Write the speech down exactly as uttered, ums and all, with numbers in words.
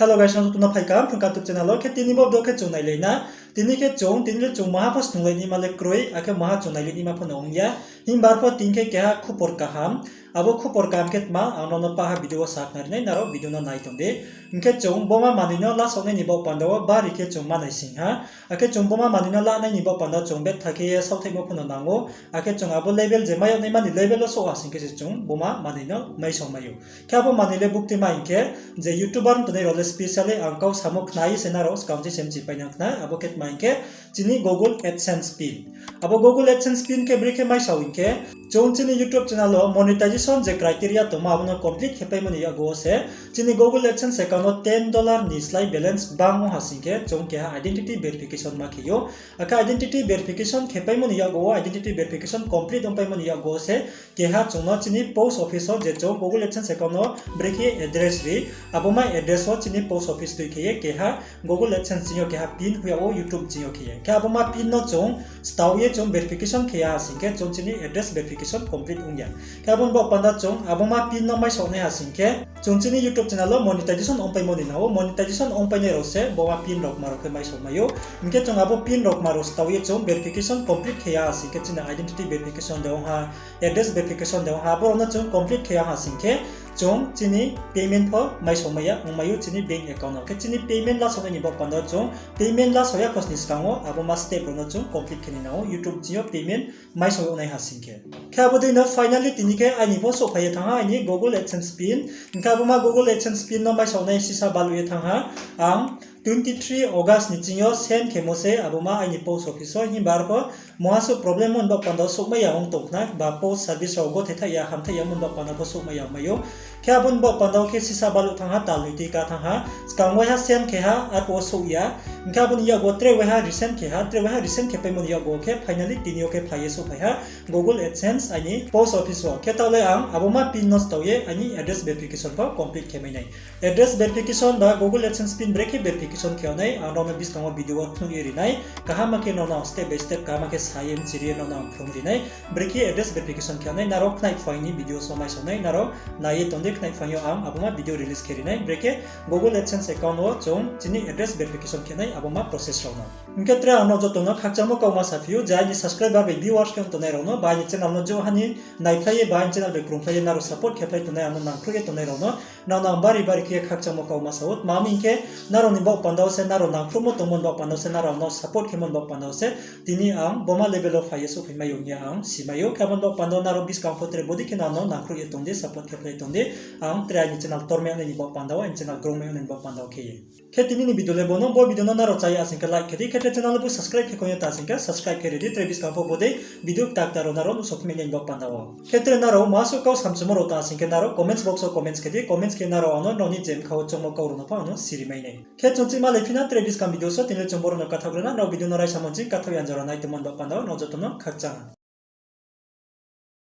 Hello guys, nrao joto no phai kaham Phrung Kaham YouTube channel wo. Khe tini bo video khe chung nailai na. Tini khe chung, tini le chung maha pho snunglai naima le kroi, akhe maha chung nailai naima pho no ong ya. Himba arpho tini khe keha khupor kaham. Abo khupor kaham khe tma, ang nrao no paha video wo sakhnari nai, nrao video no nai tong di. Hing khe chung boma manoi no lasaoh nai ni baoh panda wo bari khe chung manai sing ha. Akhe chung boma manoi no lanai ni baoh panda chung betha khe ye saohthaihmo pho no nang ou. Akhe chung abo level je mai yag naima ni level wo souh ha sing khe se chung boma manoi no maisao mai ou. Khe abo manoi le bukti ma hing khe, je YouTuber ong tongnai rao le specially ang kau samo khna ye se nrao skang chi se mchipai nang khna, abo khe tma hing khe, chini Google AdSense pin. Abo Google AdSense pin khe brekhe maisao hing khe, chung chini YouTube channel wo monetization je criteria tongmo abo no complete khe paimo ni yakgu wo se, chini Google AdSense account wo ten dollar ni slái balance bang ong ha sing khe chung keha identity verification ma khe ou. Akhe identity verification khe paimo ni yakgu wo, identity verification complete ong paimo ni yakgu wo se, keha chung no chini post office wo je chung Google AdSense account no brekhe address ri, abo ma address wo chini post office tui khe ye keha Google AdSense ching yo keha pin hoih yag ou YouTube ching yo khe ye. Khe abo ma pin no chung staoh ye chung verification khe ya ha sing khe chung chini address verification complete ong ya. Khe abo ni baoh panda chung abo ma pin no maisaoh nai ha sing khe, chung chini YouTube channel wo monetization ong paimo ni nang ou, monetization ong painai rao se boma pin rao kma rao khe maisaoh mai ou. Hing khe chung abo pin rao kma rao staoh ye chung verification complete khe ya ha sing khe chini identity verification de ong ha, address verification de ong ha, abo rao no chung complete khe ya ha sing khe, chung chini payment pho maisaoh mai ya ongmai ou chini bank account wo. Khe chini payment lasaoh nai ni baoh panda wo chung payment lasaoh ya khosni skang wo abo ma step rao no chung complete khe ni nang ou YouTube ching yo payment maisaoh yag nai ha sing khe. Khe abo dei no finally tini khe aini pho souhphai ye thanng ha aini Google AdSense pin. Hing khe abo ma Google AdSense pin no maisaoh nai sisa baluh ye thanng ha. Ang twenty three August ni ching yo send khemo se abo ma aini post office wo, himba arpho moha suh problem mo ni baoh panda wo souhmai ya ong tong khna, ba post service rao gothe thaih ya, hamthaih ya mo ni baoh panda pho souhmai ya ongmai ou. Khe abo ni baoh panda wo khe sisa baluh thanng ha, tal noi tui ka thanng ha, skang waiha send khe ha, arphuh wo souh ya. Hing khe abo ni yakgu wo tre waiha resend khe ha, tre waiha resend khe paimo ni yakgu wo khe finally tini yo khe phai ye souhphai ha Google AdSense aini post office wo. Khe taoh le ang abo ma pin no staoh ye aini address verification pho complete khe mai nai. Address verification ba Google AdSense pin brekhe verification khe yag nai, ang nrao no buskang wo video wo phnuh ye ri nai. Kaham ma khe nrao no ang step by step kaham ma khe sa ye mchiri ye nrao no ang phrung ri nai. Brekhe address verification khe yag nai, nrao khnaih phaing ni video so maisao nai, nrao nai ye tong di, khnaih phaing yo ang abo ma video release khe ri nai. Brekhe Google AdSense account wo chung chini address verification khe nai abo ma process rao no. Hing khe tre ang nrao joto no khakchangmo kauma saphi ou, je aini subscriber bai viewers khe ong tongnai rao no, ba aini channel no jouh ha ni naiphlai ye, ba aini channel bai krungphlai ye nrao support khe phlai tongnai, ang no nangkhruh ye tongnai rao no, nrao no ang bari bari khe khakchangmo kauma sa ou. Tma hing khe, nrao ni baoh panda wo se, nrao nangkhruhmo tongmo ni baoh panda wo se, nrao ang no support khemo ni baoh panda wo se tini ang boma level wo phai ye souhphai mai ou hing ye ang si mai ou. Khe abo ni baoh panda wo nrao buskang pho tre bodei khe nrao no nangkhruh ye tong di, support khe phlai tong di. Ang tre aini channel tormai yag nai ni baoh panda wo, aini channel growmai yag nai ni baoh panda wo khe ye. Khe tini ni video le bo no, bo video no nrao chá ya sing khe like khe di, khe tre channel no bo subscribe khe kong ye ta sing khe subscribe khe ri di, tre buskang pho bodei video kta kta rao nrao nuhsao phimai nai ni baoh panda wo. Khe tre nrao masuh kau samchumo rao ta sing khe nrao comments box wo comments khe di, comments khe nrao ang no nrao ni je mkha wo choungmo kau rao no pho ang no siri mai nai. Khe chung chihma lai phi na tre buskang video so, tini le chung boro no kathaoh gra na, nrao video no raisa mo ching kathaoh ya jora nai tongmo ni baoh panda wo nrao joto no khakchang.